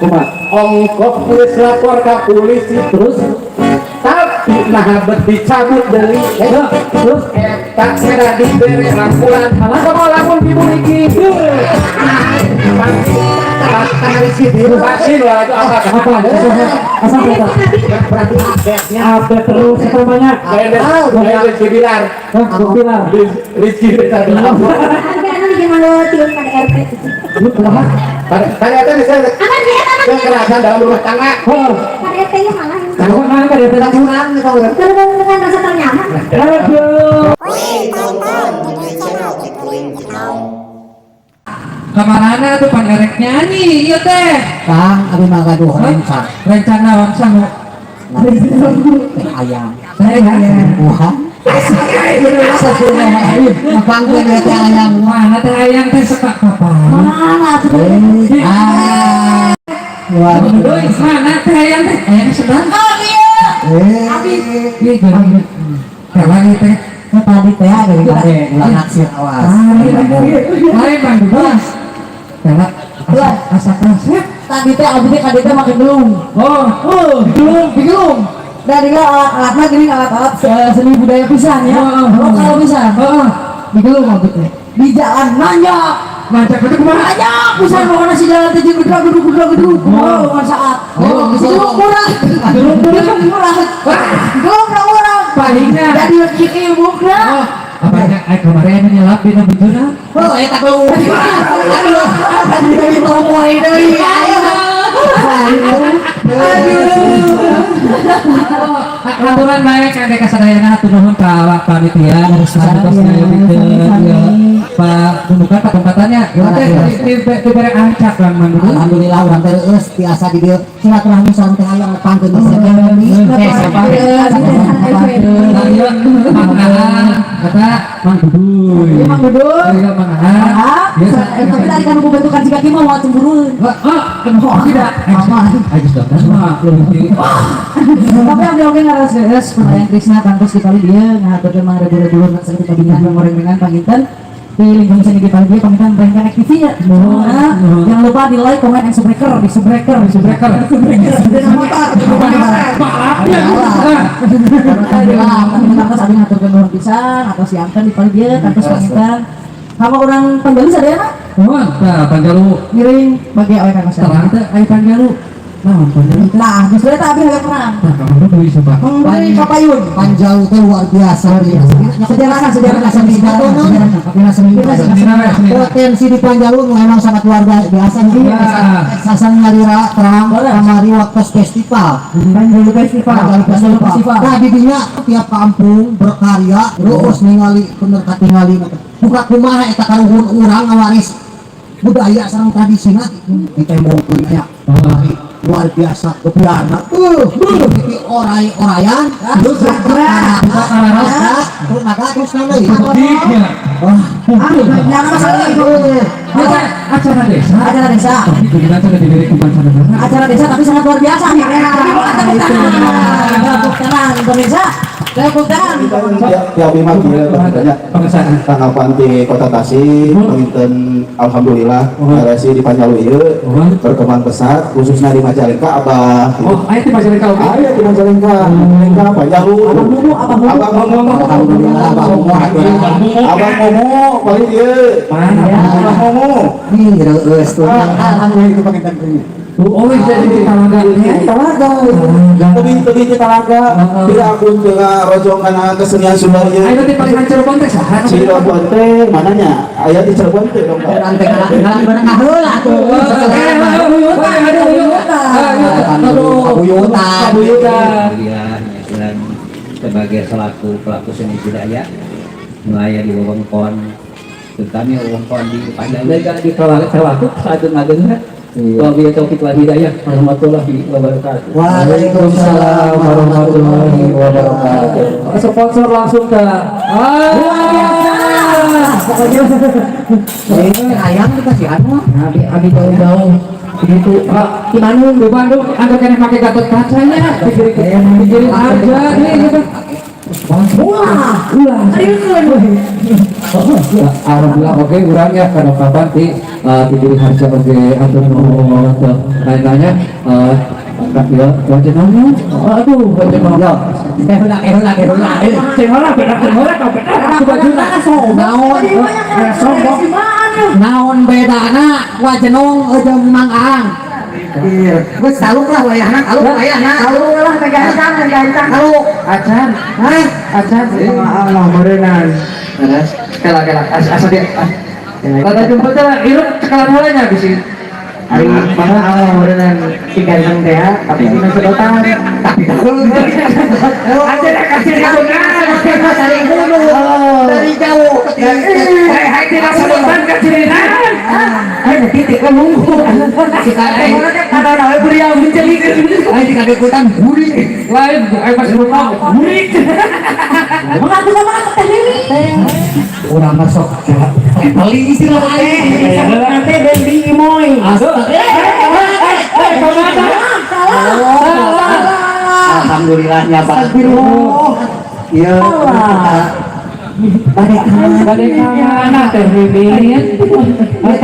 Kumaha? Ongkoh geus lapor ka polisi. Terus? Tapi nah bet dicabut deui. Terus? Eta kena dibere rangkulan. Komo lamun dibuliki. Vaksin lah itu apa? Apa? Asal apa? Berarti update-nya. Update terus namanya. Kayak Rizky Bilar. Hah, Bilar. Rizky Bilar. Tapi anu bikin malu tiun pada RT. Lu kumaha? Pada itu misalnya Aman ya, aman ya. Kekerasan dalam rumah tangga. Oh, Pada RT nya malah. kamu mana kan ya? Kurang nih kalau Dengan rasa ternyaman. Aduh. Tonton di channel. Kamarana tuh pan erek nyanyi, iya teh. Kang, abi mah gaduh rencana. Rencana wangsa mau. Teh ayam. Saya ya. Wah. Ngepangkeun we teh ayam. Mana teh ayam teh sepak kapan? Mana tuh? Ah. Luar Aduh, mana teh ayam teh? Ayam sedang. Oh iya. Eh. Iya, jadi. Kawan teh. Tadi teh dari bare ulah naksir, awas. Lain Bang Dubas. Karena asa kaset. Tadi teh abdi teh kadieu teh make gelung. Oh, Oh, gelung, gelung. Dan ini alat-alatnya gini, alat-alat seni budaya pisan ya. Oh. Lokal pisan. Oh. Di gelung abdi teh. Di jalan nanjak. Macam itu kumaha? Nanjak pisan pokoknya si jalan teh jeung gedrak geduk gedrak geduk. Oh, bukan saat. Oh, Si gelung murah. Gelung murah. Gelung murah. Gelung murah. Palingnya. Jadi kieu mukna. Oh, apanya? Eh, kemarin nyelap di bujuna. Oh, eta gelung. Aduh, jadi mau mulai deui. Aduh. Aturan baik kangge kasadayana, hatur nuhun ka awak panitia anu tos ngayogikeun ieu Pak Gundukan patempatannya. Ieu teh dibere ancak Bang Mandu. Alhamdulillah urang teh reueus tiasa di dieu silaturahmi sareng teh hayang ngepangkeun di Eh, siapa? Nah, ieu Mang Aan, kata Mang Duduy. Mang Duduy. Iya, Mang Aan. Ah, Biasa. Tapi tadi kan bentukan jika mah mau cemburu. Ah, tidak. Ayo sudah, mah lebih. Tapi abdi oge ngaras geus penayang Krisna tangtos di kali dieu ngahaturkeun mang rebu-rebu sakitu kabingan ngoreng-gorengan panginten di lingkungan seni di kali dieu panginten Rengganek TV ya. Nah, jangan lupa di like, comment, and subscribe, di subscribe, Di subscriber. Dengan motor. Balapnya. Alhamdulillah, tangtos abdi ngahaturkeun nuhun pisan atos diangkeun di kali dieu tangtos panginten. Kama urang Panjalu sadayana Wah, nah, Panjalu ngiring bagi awet kang terang teh aya Panjalu. Naon Panjalu teh? Nah, justru eta abdi hayang terang. Nah, kamu duit coba. Mengeri kapayun. Panjalu teh luar biasa. Sejarahna, sejarahna, seni sejarahna. seni Seni. Potensi di Panjalu nu emang sangat luar biasa. Iya. Sasan nyalira terang kamari waktu festival. Panjalu Festival. Panjalu Festival. Nah, di dinya tiap kampung berkarya terus ningali bener katingali buka kumaha eta karuhun urang ngawaris budaya sareng tradisina ditembongkeun aya luar biasa kebiana di orai-orayan terus terus maka terus nana ieu. Diknya. Wah. Jangan masalah itu. Acara desa. Acara desa. Tapi kudu acara diberi ku mancanegara. Acara desa tapi sangat luar biasa. Tepuk tangan. Tepuk tangan pemirsa. Tepuk tangan. Ya, ya bima kieu pangintennya. Pengesahan. Tanggapan di Kota Tasik, panginten alhamdulillah RSI di Panjalu ieu berkembang pesat, khususnya di Majalengka Abah. Oh, aya di Majalengka oge. Aya di Majalengka, Majalengka Panjalu. Abah Mumu, Abah Mumu. Abah Mumu. Alhamdulillah Abah Mumu. Abah Mumu paling ieu. Mana? Abah Mumu. Nih reueus tuh. Alhamdulillah itu panginten. Oh, jadi di Talaga. Talaga. Lebih lebih di Talaga. Tidak aku rojong kana kesenian Sunda ieu. Ayo di paling Cirebon teh saha? Cirebon teh mananya? Aya di Cirebon teh dong, Pak. Urang teh ngalah bareng kaheula tuh. Kabuyutan. Kabuyutan. Kemudian dan sebagai selaku pelaku seni budaya mulai di wewengkon, terutama wewengkon di Panjalu. Dan di terwaktu saat-agengna. Wabillahi taufiq wal hidayah. Warahmatullahi wabarakatuh. Waalaikumsalam warahmatullahi wabarakatuh. Sponsor langsung ke ah. Pokoknya Eh, ayam dikasihan mah. Abi abi jauh-jauh begitu Pak, di Bandung. Di Bandung ada kena pakai Gatot Kacanya, pikirin pikirin aja nih gitu. Wah, Ulah. serius. Alhamdulillah, oke urangnya karena kapan di Ti Giri Harja oge hatur nuhun teh. Lain-lainnya ya wajenongnya. Aduh, wajenong. Yo, eh heula, eh heula, eh heula. Sing ora bener, sing ora kau bener. Aku bajuna. Naon Sombong. Naon bedana wajenong jeung Mang Aang? Iya. Geus taluk lah wayahna, taluk wayahna. Kalau lah megancang, megancang. Taluk. Acan, Hah? acan. Allah meureunan. Terus, kela kela, asa dia. Tata jemput lah, hirup cekalan heula nya bisi. Ari mana Allah meureunan si ganteng teh ya, tapi dina sedotan. Tapi taluk. Acan kasih lingkungan. Dari gunung, dari jauh. Hai hai tidak sedotan kecilinan. Hai titik kan nunggu. Si Eh, ada ada beri yang menceli. Ayo dikagetan gurih. Lain, ayo pas rumah gurih. Mengaku sama aku teh Mimi. Urang mah sok beli istilah teh. Nanti Dendi Imoy. Eh, kemana? Alhamdulillahnya Pak. Iya. Bade Bade kamana teh Mimin?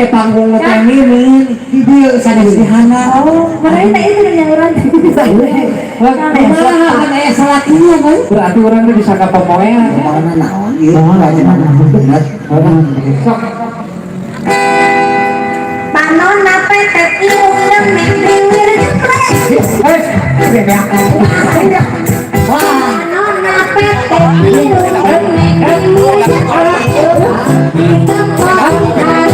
teh panggung teh Mimin di dieu sanes di hana. Oh, makanya teh itu yang orang. Kumaha kan aya salatinya kan? Berarti orang itu disangka pemoean. Mana naon ieu mana bener. Sok Panona petek irung demek bingir jeprek. eh Panona petek irung demek bingir jeprek. Ditepok harus hari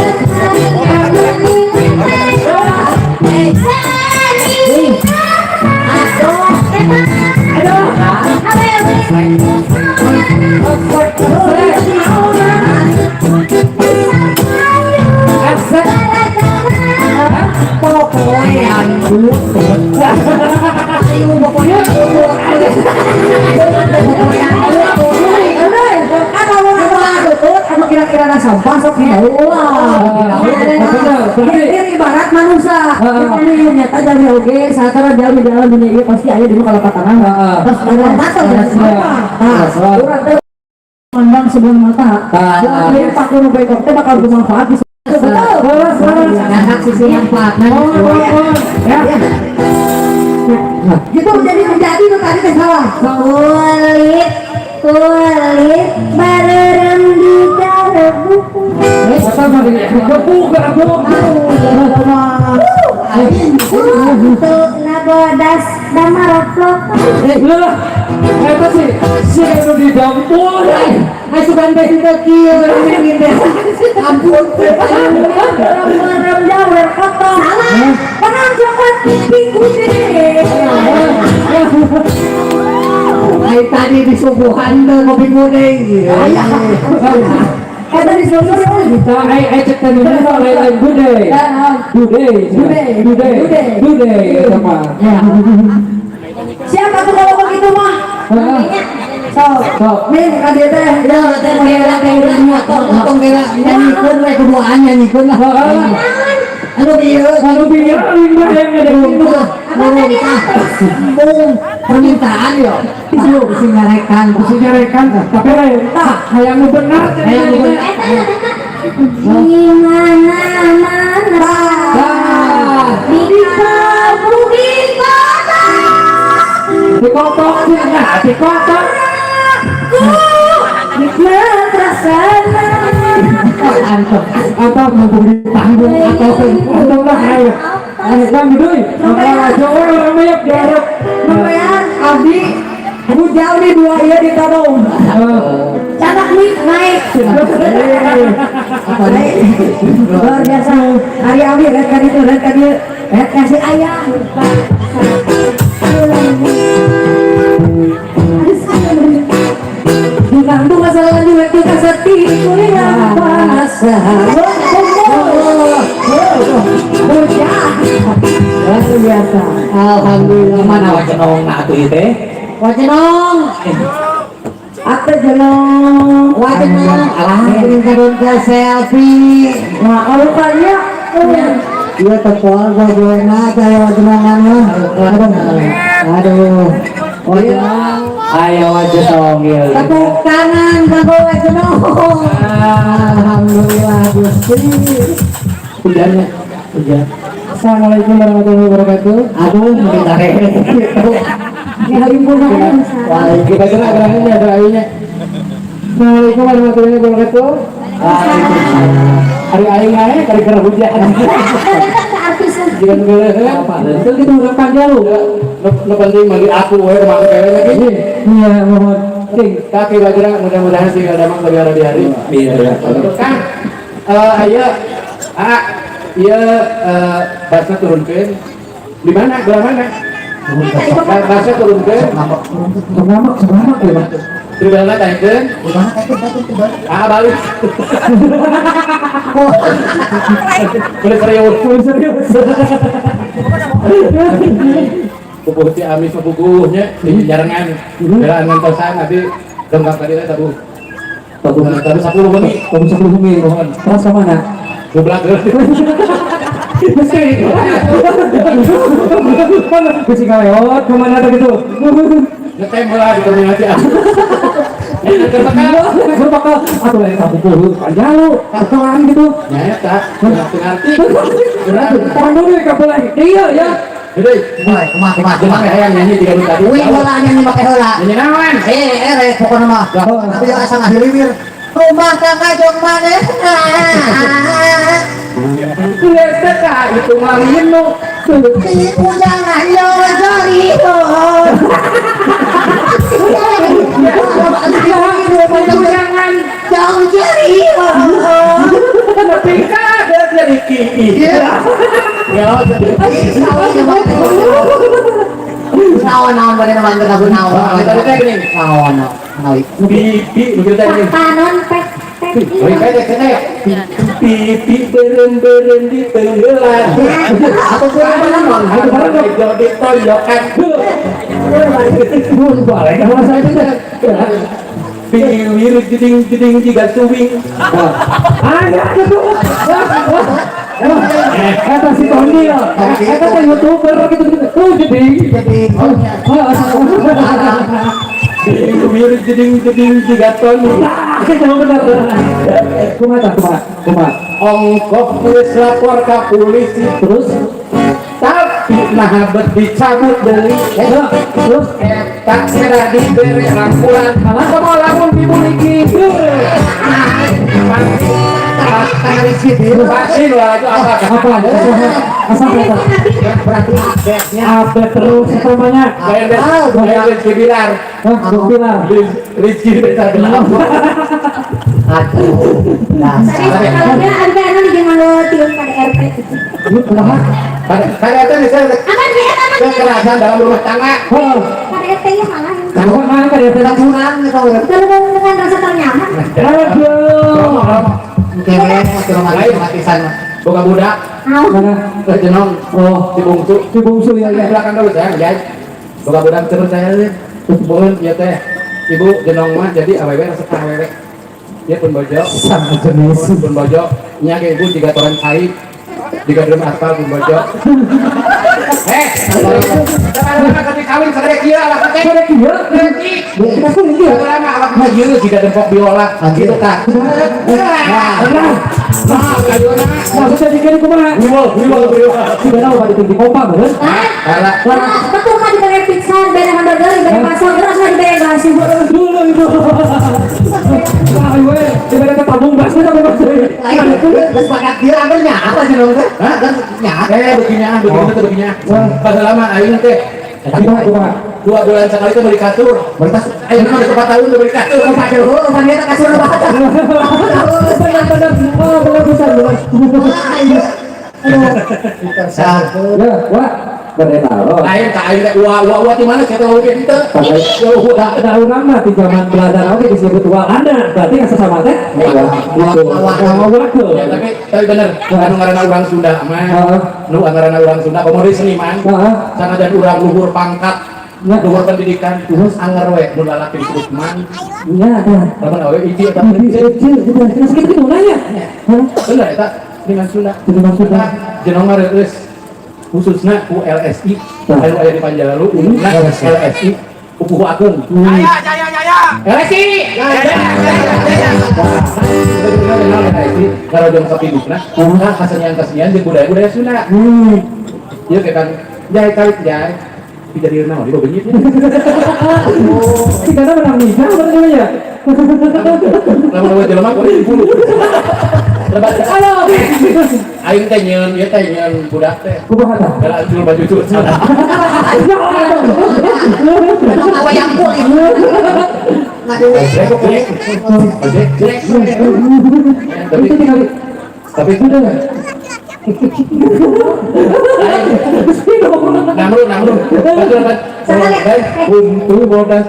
Popoean lutut. Ayo pokoknya Kira-kira sampah sok ulah. Ini ibarat manusia. Ini nyata dari oge saatara jalan di dalam dunia ieu pasti aya dulu kalau patangan. Terus ada mata sampah. Nah, urang teh mandang sebelah mata. Jadi paku nu baik teh bakal bermanfaat di betul. Anak sisi manfaatna. Ya. Gitu menjadi itu tadi teh salah. Kulit kulit bareng di buku. Pertama gebuk gebuk. Untuk nabodas damaroplok. Lah, eta sih si anu di dampul. Ai sugan teh teu kieu teh. Ampun. Merem jawer kotor. Salah. Panang coklat pipi kuning. Ai tadi disuguhan teh kopi kuning. Eta disuguhan. Nah, ai cek teh nu lain bude. Bude. Bude. Bude eta mah. Siapa tuh kalau begitu mah? Sok. Min ka dieu teh. Ya teh kira teh tong kira nyanyikeun we kuduaan nyanyikeun lah. Anu bieu, Anu bieu aing mah yang ngedengkeun. Embung permintaan yo. Bisi nyarekan, Bisi nyarekan, tapi lain tah hayang nu bener hayang nu bener. Di mana-mana. Di kampung di kota. Di kotok sih, nah di kotok. Nikmat rasana. Atau mumpung di panggung atau lah ayo. Ayo bang Duy, ayo orang banyak diharap. Lumayan abdi bujau di dua iya di tabung. Catak nih naik. Luar biasa. Hari abi red kan itu red kan itu red kasih ayah. Bukan masalah juga kita sedih kuliah bahasa. Luar biasa. Alhamdulillah. Mana wajenong na atuh ieu teh? Wajenong. Ate jenong. Wajenong. Alah, kadon ke selfie. Nah, kalau kalian Iya tepol gua teh wajenongan mah. Aduh. Wajenong. Ayo wajenong ieu. Tepuk tangan kanggo wajenong. Alhamdulillah Gusti. Hujannya. Hujan. Assalamualaikum warahmatullahi wabarakatuh. Aduh, mungkin tarik. Kita gerak geraknya ada ayunya. Assalamualaikum warahmatullahi wabarakatuh. Hari aing naik, hari gerak hujan. Jika ngeuleuh apa? Itu kita urang Panjalu. Nu penting magi aku we kumaha kewe lagi. Iya, mohon. Cing, kaki bajra mudah-mudahan sih ada mang lebih hari hari. Iya. Kang, aya ah ieu basna turunkeun. Di mana? Belah mana? Basna turunkeun. Ngambek ya, Bang. Tribelna taikeun. Ah, balik. Boleh serius, boleh serius. Pupuh ti amis mah puguhnya di jarangan. Jalan ngantosan nanti dongkap tadi teh tabuh. Tabuh 10 bengi, tabuh 10 bengi. Terus ka mana? Goblak. Mesti. Mesti kalewat ke mana teh gitu. Ngetem heula di terminal Ciamis. Berbakal atau lain tabuh puguh Panjalu, atau gitu. Nya eta, ngerti. Pandu ka boleh. Iya ya. Jadi, kumaha. Hayang nyanyi tiga dulu tadi. Wih, heula nyanyi make heula. Nyanyi naon? Rek pokona mah. Tapi asa ngahiliwir. Rumah tangga jong manehna. Geus teh itu mah linu. Si ujangan yo jori. Ujangan jong jori. Tapi kada jadi ki. Ya. Naon bade naon lagu naon. Naon. Pipi begitu tadi. Panon pek pek. Pipi beren-beren di tenggelan. Aku kurang naon. Aku bareng di tonjokan. Balik sama saya itu. Piwir jeding-jeding jiga suwing. Ada tuh. Kata si Tony ya, kata si YouTuber gitu-gitu. Oh jeding. Piwir jeding-jeding jiga Tony. Benar. Kumaha. Ongkok geus lapor ka polisi terus tapi nah bet dicabut deui. Terus eta kira dibere rangkulan. Kumaha lamun dibuliki. Pasti lah itu apa? Apa? Berarti update-nya update terus namanya. Rizky Bilar. Rizky Bilar. Aduh. Nah, kalau dia ada anu di ngalo tiun KDRT. KDRT bisa kekerasan dalam rumah tangga. KDRT ya malah. Mana KDRT kurang gitu. Dengan rasa ternyaman. Aduh. Mati-matisan. Boga budak. Mana? Jenong. Oh, si bungsu. Si bungsu ya ya. Belakang dulu saya, guys. Boga budak terus saya sih. Mohon ya teh. Ibu jenong mah jadi awewe resep awewe. Dia pun bojo. Sama jenis. Pun bojo. Nya ke ibu 3 toren cai. 3 drum aspal pun bojo. Heh, lama ketika kawin segede kieu awak teh. Segede kieu? Kita kieu. Lama awak mah ieu jiga dempok biola. Gitu tah. Nah, maksudnya dikira kumaha? Wiwol. Tidak tahu pada tinggi pompa, bener? Karena betul mah diberi pizza, diberi hamburger, diberi bakso, terus mah diberi bakso. Dulu itu. Wah, gue diberi tabung bakso, tabung bakso. Lain itu geus pakat kieu anger nya apa sih dong teh? Hah? Nya. Begini, begini. Pas lama aing teh. Kumaha? 2 bulan sekali itu beli kasur. Beli kasur. Ayo mah udah 4 tahun udah beli kasur. Pakai hulu, rumah dia kasur apa? Benar. Oh, benar bisa. Wah, iya. Aduh. Ya, wah. Bener tahu. Lain tak aing teh wah di mana saya tahu ge henteu. Da urang mah di zaman Belanda oge disebut Walanda, berarti kan sesama teh. Wah. Ya, tapi bener, anu ngaranna urang Sunda mah. Nu ngaranna urang Sunda komo deui seniman. Sanajan urang luhur pangkat, luhur pendidikan, terus anger we mun lalaki disebut mang. Nya, lamun awewe hiji eta hiji, terus kitu nanya. Bener eta dengan Sunda. Dengan Sunda. Jenong mah reueus. Khususna ku LSI, anu aya di Panjalu, umumna LSI Pupuhu Agung. Jaya jaya jaya. Resi. Jaya jaya jaya. Kalau jam sapi dukna, kesenian-kesenian jeung budaya-budaya Sunda. Ieu kayak kan jai kait jai. Tidak di naon di bebenyit. Si karena menang nikah berarti ya. Lamun eueuh jelema kudu diburu. Lebat. Halo. Aing teh nyeun, ieu teh nyeun budak teh. Kumaha tah? Bela jul baju jul. Wayang kulit. Tapi namru untuk bodas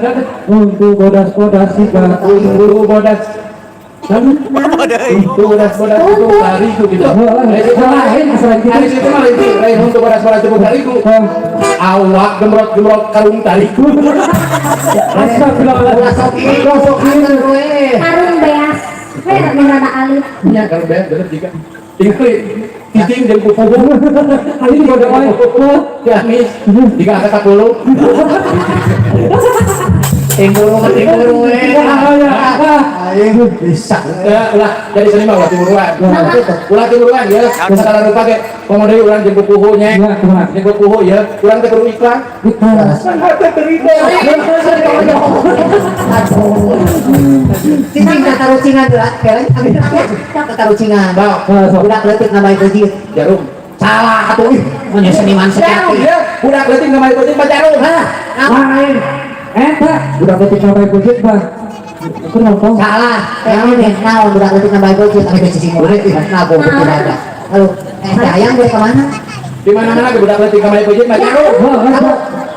untuk bodas bodas untuk bodas untuk bodas bodas untuk tariku gitu. Lain itu mah lain untuk bodas bodas untuk tariku. Awak gemrot gemrot karung tariku. Karung beas. Rada alif. Iya karung beas bener juga. Tinggal cicing jeung pupuhu. Aing bodoh wae. Ciamis jika angkat 10. Timburu timburu we. Aing bisa. Ulah jadi seni mah ulah tiburuan. Ulah tiburuan ya. Segala rupa ge komo deui urang jeung pupuhu nya. Jeung pupuhu ya. Urang teh kudu iklan. Iklan hate teride. Cicing katarucingan geura. Katarucingan. Budak leutik namai peuncit. Jarum. Salah atuh ih. Mun seniman sejati. Budak leutik namai peuncit mah jarum. Hah. Lain. Eta budak leutik namai peuncit mah. Salah. Naon naon budak leutik namai peuncit anu cicing murid nabung beuki. Halo, ayang gue ke mana? Di mana-mana ke budak leutik namai peuncit mah jarum.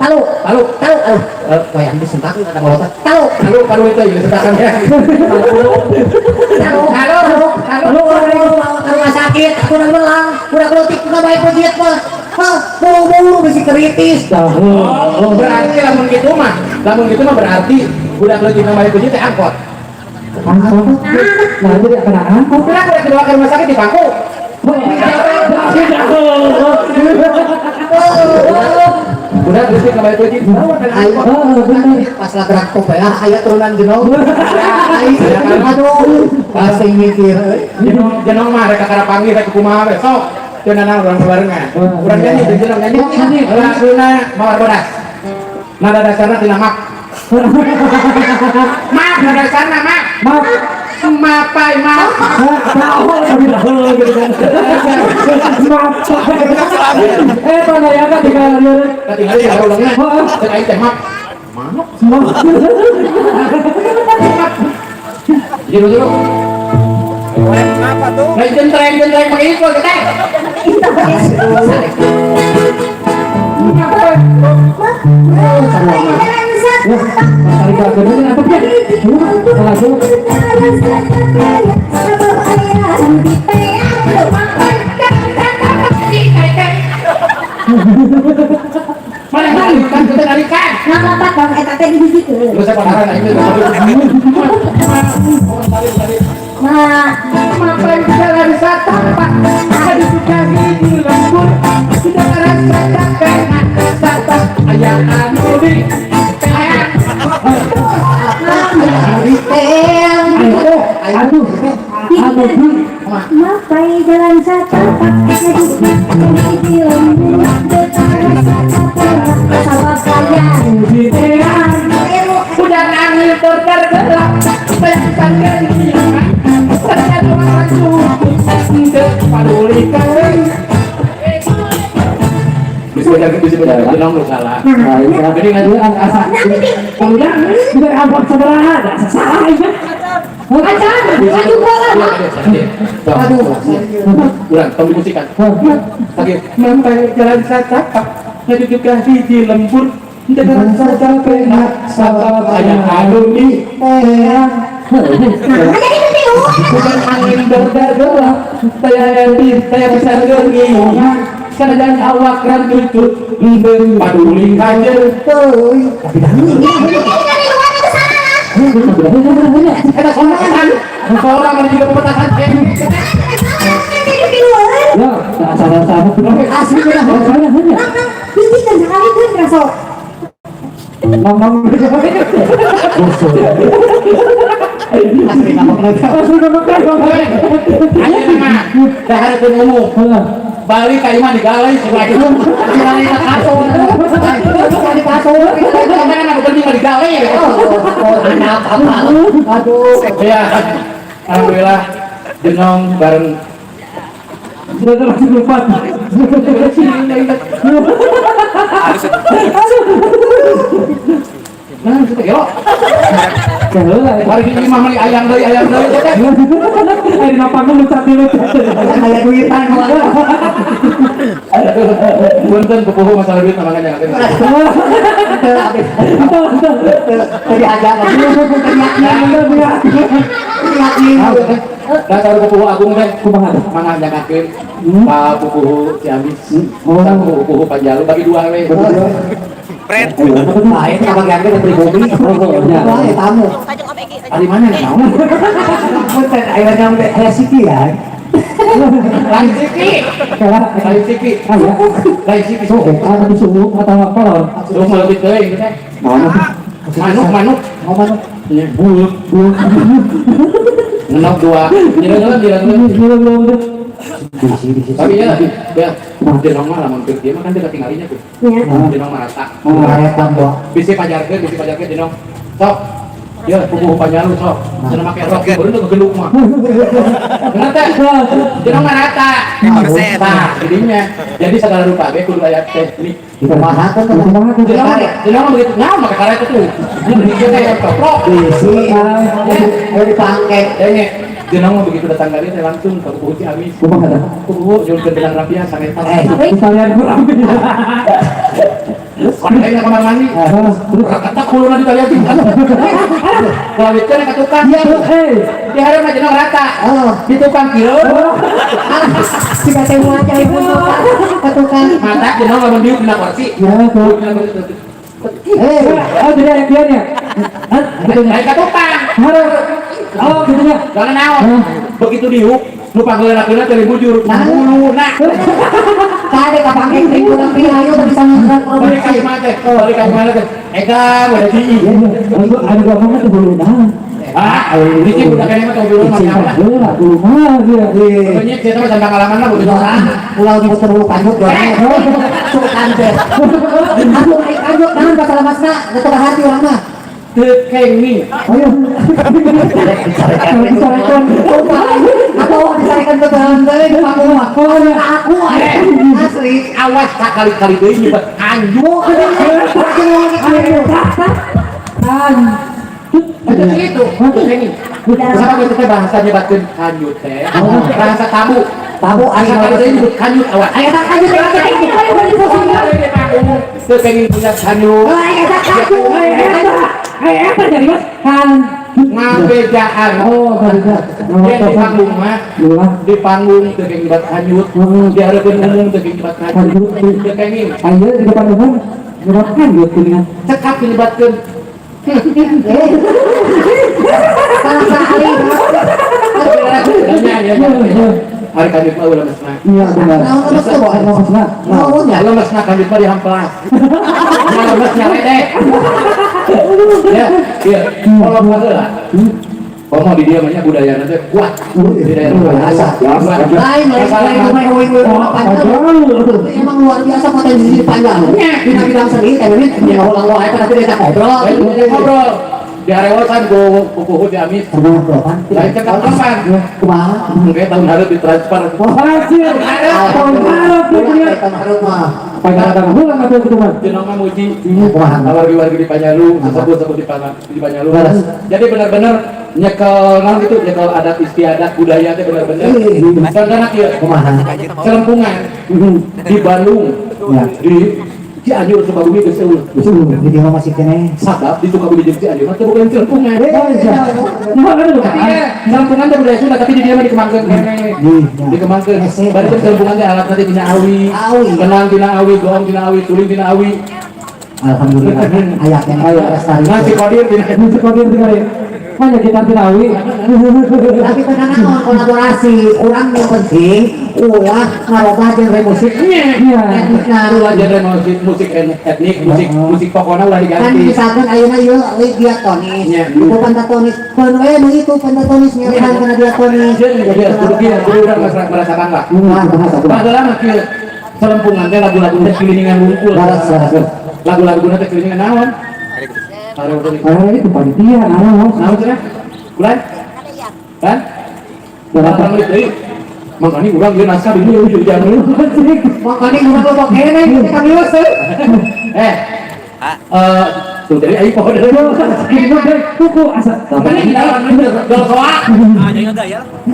Talu, talu, talu, aduh, wayang disentak ada molotot. Talu, talu, talu itu ya sentakan ya. Talu, talu, talu, bawa ke rumah sakit, kurang belang, kurang leutik, kurang baik peuncit mah, buru-buru bisi kritis. Oh, berarti lamun gitu mah berarti budak leutik namai peuncit teh angkot. Angkot? Nah, jadi kena angkot. Kenapa udah dibawa ke rumah sakit di pangku? Udah listrik namanya peuncit. Pas lah gerak ya, aya turunan jenong. Aduh, pasti mikir. Jenong mah rek kakara panggih rek kumaha we sok. Cenah urang barengan. Urang nyanyi jeung jenong nyanyi. Laguna mawar bodas. Nada dasarna tina mak. Mak nada dasarna mak. Mak. Mapai mak. Tahu tapi tahu gitu kan. Mapai. Panayana tinggal tinggal di ulangna. Cek aing teh mak. Mak. Jero jero. Apa tuh? Lain jentreng pakai itu teh. Mana tarikan kita tarikan. Ngalapat bang eta teh dihijikeun. Geus padaran aing teh. Nah, mapan jalan satapak, ada suka di lembur, sudah rasa capek, satak ayah anu di aduh, mapai jalan satapak, ada suka di lembur, sudah rasa capek, sawah kaya di teang, udah angin tergelap, bayangkan dia. Salah. Jadi ngajuan asa. Udah, udah ampun sebelah, salah aja. Acan, maju bola. Aduh, urang tong dimusikan. Oke, mampai jalan satapak, ngajujukan hiji lembur, jalan satapak, sabab aya anu di teang. Bukan angin berdarah, saya besar gengiungan, sanajan awak rancucut, paduli kajer teuing. Tapi dah. Eta sorangan, sorangan juga pepetasan. Ya, salah-salah. Asli benar. Hiji kan sekali kan rasok. Ngomong Busur. Asli ngomong. Asli ngomong. Ayo mah, dahareun umum. Balik ka imah digalai sebelah itu. Digalai ka kasur. Di kasur. Kan aku penting mah digalai. Oh, anak apa? Aduh. Ya. Alhamdulillah Jenong bareng sudah lupa. Nah, sudah gelo. Mari ini mah meuli ayam deui, ayam deui teh. Ari napangna lucat lucat. Aya duitan. Punten pupuhu masalah duit mah makanya. Tadi aja. Dasar pupuhu agung teh kumaha mangga jagakeun Pa Pupuhu Ciamis. Sareng Pupuhu Panjalu bagi dua we. Pret. Lain kabagian ge pribumi. Wah, tamu. Ari mana naon? Punten aya nyampe aya siki ya. Lain siki. Lain siki. Lain siki. Suhu, suhu atau apa lawan? Suhu lebih teuing teh. Manuk, manuk. Oh, manuk. Bulut, bulut. Ngenok dua. Jalan-jalan. Tapi ya, ya, jenong mah lamun keur dieu mah kan teu katinggalinya tuh. Jenong mah rata. Rata boh. Bisi pajarkeun jenong. Sok. Ya, pupuhu Panjalu sok. Cenah make rok baru teu gegeluk mah. Bener teh? Jenong mah rata. Tah, jadinya. Jadi segala rupa ge kudu aya teknik. Kumaha teh? Jenong mah begitu naon make karet tuh. Ieu teh toprok. Bisi. Ayo dipangke. Denge. Jenong mah begitu datang kali teh langsung ke Pupuhu Ciamis. Kumaha teh? Pupuhu nyurkeun benang rapia sameter. Sekalian kurang. Kayaknya kamar mandi. Kata kuluna ditaliatin. Kulawitkeun ka tukang. Di hareup mah jenong rata. Di tukang kieu. Siga teh moal cai ka tukang. Mata jenong lamun diuk dina kursi. Ya, tuh. Oh, jadi ada kiannya. Hah? Naik ka tukang. Oh, gitu nya. Soalnya naon? Begitu diuk, nu panggeuleunakeunna teh bujur. Huluna. Kade kapanggih ribu tapi ayo teu bisa ngangkat Balik ka imah teh. Balik ka imah teh. Eka udah di. Anu ngomongna teh huluna. Ah, licin udah kayaknya mah tong huluna mah. Heula, huluna dia. Pokoknya saya mah tentang pengalaman lah begitu. Ulah nyebut hulu kanjut doang. Sukan teh. Aku naik kanjut naon pasal masna, teu hati urang mah. Teu kenging. Ayo. Disarekan. Atau disarekan ke dalam deui di panggung mah. Aku asli awas sakali-kali deui nyebut kanjut. Itu gitu, kenging. Sama gitu teh bahasa nyebatkeun kanjut teh. Bahasa tabu. Tabu asa kali deui nyebut kanjut awas. Aya tak kanjut. Teu kenging punya kanjut. Aya tak kanjut. Apa jadi mas? Kan ngabejaan. Oh, dia di panggung mah, di panggung teu kenging nyebat kanjut, di hareupeun umum teu kenging nyebat kanjut, teu kenging. Ayo di depan umum nyebat kanjut kuningan. Cekap nyebatkeun. Salah sekali. Hari kanjut mah ulah mesna. Iya benar. Naon lemes teh? Naon ya? Lemesna kanjut mah dihamplas. Lemesna teh. Ya, iya. Kalau baheula. Komo di dia mah budaya teh kuat. Di daerah biasa. Lain lain mah eueuh Panjalu. Emang luar biasa potensi di Panjalu. Dina bidang seni teh ini ulang wae tapi diajak ngobrol. Ngobrol. Di arewasan ku Pupuhu Ciamis. Lain cekap kapan? Kumaha? Mungkin tahun hareup ditransfer. Hasil. Tahun hareup tahun hareup mah. Panjang ulang atuh kitu mah. Jenong mah muji. Wargi-wargi di Panjalu, sesepuh-sesepuh di Panjalu. Jadi benar-benar nyekel naon gitu, nyekel adat istiadat budaya teh benar-benar. Contohna kieu. Kumaha? Celempungan di Bandung, di Cianjur Sukabumi geus eueuh. Geus eueuh di dieu masih keneh. Sabab di Sukabumi jeung Cianjur mah teu boga celempungan. Celempungan teh budaya Sunda tapi di dieu mah dikembangkeun keneh. Dikembangkeun. Bari teh celempungan teh alatna teh tina awi. Kenang tina awi, goong tina awi, suling tina awi. Alhamdulillah aya keneh lestari. Nah si Kodir tina si Kodir tina. Mana kita tinawi. Tapi tenang kolaborasi, urang yang penting ulah ngarobah genre musiknya. Iya. Ulah genre musik, musik etnik, musik musik pokoknya ulah diganti. Kan misalkan ayeuna ieu lead diatonis, itu pentatonis. Keun we nu itu pentatonis ngelihan kana diatonis. Jadi kudu kieu, kudu urang merasa bangga. Baheula mah kieu selempungan teh lagu-lagu teh kelilingan wungkul. Lagu-lagu teh kelilingan naon? Karena itu panitia, naon? Naon cenah? Bulan? Kan? Berapa menit deui? Makanya urang ieu naskah di dieu hujan dulu. Makanya urang loba keneh kita kamius. Tuh jadi aing poho deui. Kuku asa. Dol soa.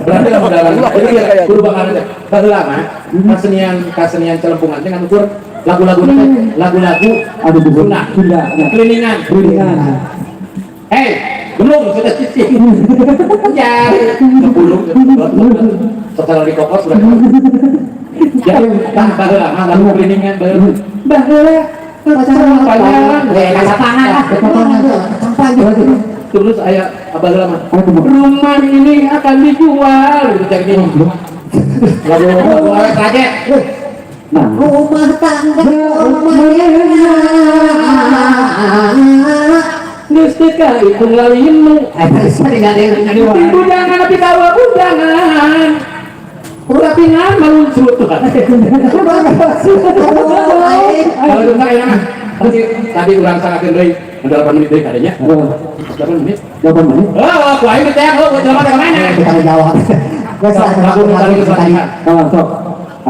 Berarti lamun dalam jadi kudu bakal teh. Baheula mah kasenian celempungan teh ngukur lagu-lagu lagu-lagu aduh Sunda. Sunda. Kelilingan. Kelilingan. Hei, belum sudah cicing. Ya, 10 setelah dikokos sudah. Ya, tah baheula mah lagu kelilingan baheula. Baheula terus ayah abah lama rumah ini akan dijual gitu cari lagu lagu awet kaget rumah tangga rumahnya geus teu kahitung lalinu bujangan tapi kawa bujangan Kurapingan meluncur tuh. Kalau bentar ya mah. Tadi urang sangakeun deui 8 menit deui kadenya. 8 menit. 8 menit. Oh, ku aing teh oh jelema teh ka mana? Kita jawab. Geus lagu tadi Oh, sok.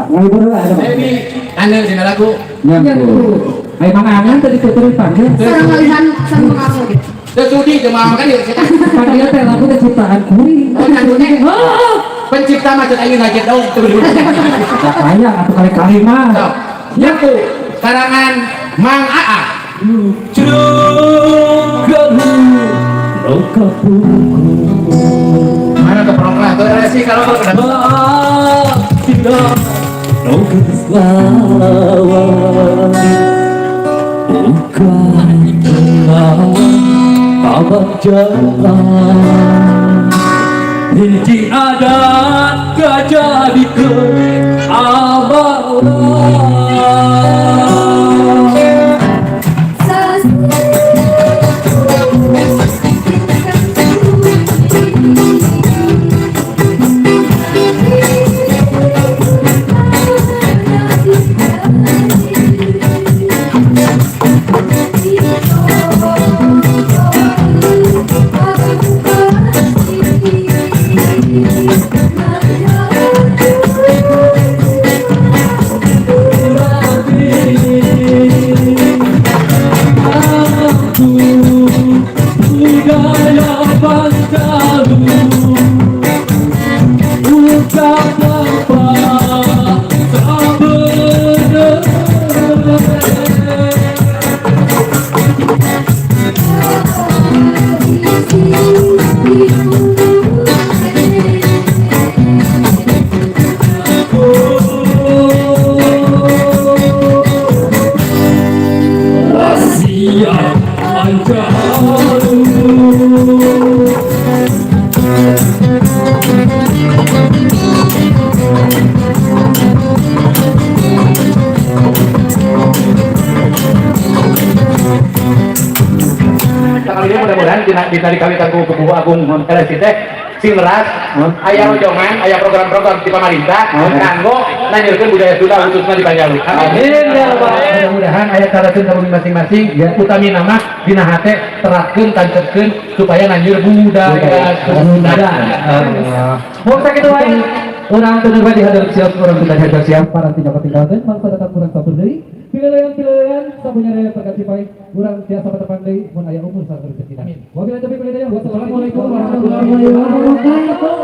Ngahibur heula ada. Ini ane dina lagu. Nyangku. Ayo mangan tadi tuturin panggil. Sareng ngalihan sareng mengaku. Teu sudi jemaah makan ieu kita. Panggil teh lagu teh ciptaan kuring. Oh, nyangkune. Pencipta mah cek aing ngajet dong tuh. Tak kaya atuh kali-kali mah. Nyaku karangan Mang Aa. Mana keprok lah tuh sih kalau hiji adat gajah di amalan. Ditarik kami tangguh Kebuhu Agung LSI teh sing leras aya rojongan aya program-program di pemerintah kanggo nanyurkeun budaya Sunda khususnya di Panjalu. Amin ya Allah. Mudah-mudahan aya carakeun ka bumi masing-masing utamina mah dina hate terapkeun tancepkeun supaya nanyur budaya Sunda. Mun sakitu wae urang tundur bae dihadap siap urang tundur dihadap siap para tindak ketinggalan mangsa datang urang sampun deui. Pilih-pilihan sapunya raya perkasi pai urang tiasa patepang deui mun aya umur sareng rezeki. Wabillahi taufiq wal hidayah. Wassalamualaikum warahmatullahi wabarakatuh.